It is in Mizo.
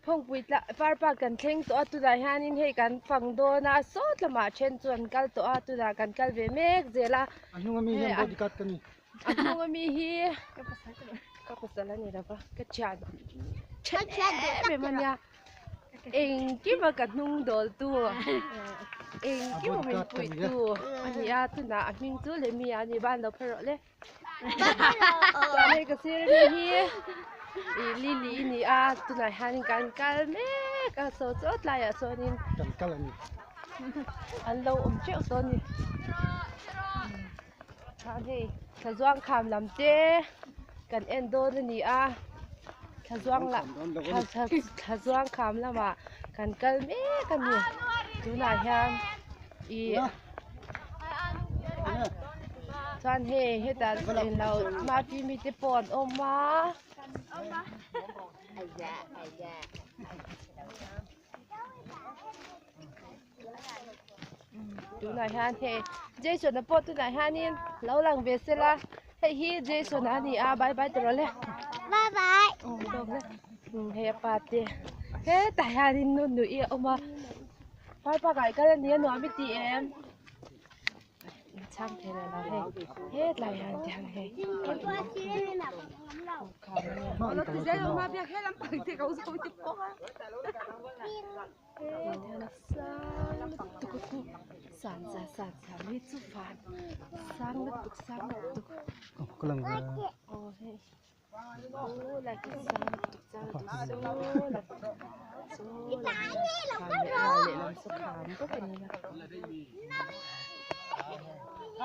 Phawngpui tla parpa kan thleng tawh a tunah hianin hei kan fang dawn a sawt lamah then chu an kal tawh a tunah kan kal ve mek zel a. A hnung ami hian bodyguard ka ni. A hnung ami hi ka pasal a ni lo va ka thian thian em em a nia engkim a ka hnung dawl tu engkim a min puih tu a ni a tunah a hming chu leh mi a ni ban lo phei rawh le. Chuan hei ka sir ami hi ih lily a ni a tunah hianin kan kal mek a saw chaw tlaiah sawnin kan kal a ni an lo awm teuh tawh a ni chuan hei thlazuang kham lam te kan en dawn a ni a thlazuang lah thlazuang kham lamah kan kal mek a ni tunah hian ih. Chuan hei hetah englo mahni mite pawh an awm a. Tunah hian hei Jason a pawh tunah hianin lo lang ve sela hei hi Jason a ni a bye bye tawh rawh le. Bye bye. Hei a pa te hetah hianin nu nui a awm a. Parpa kai kal ania nuam i ti em? Chhang thei leh lo hei hetlai hian tiang hei. San san san san mi chu van sang lutuk sang lutuk. Aw hei.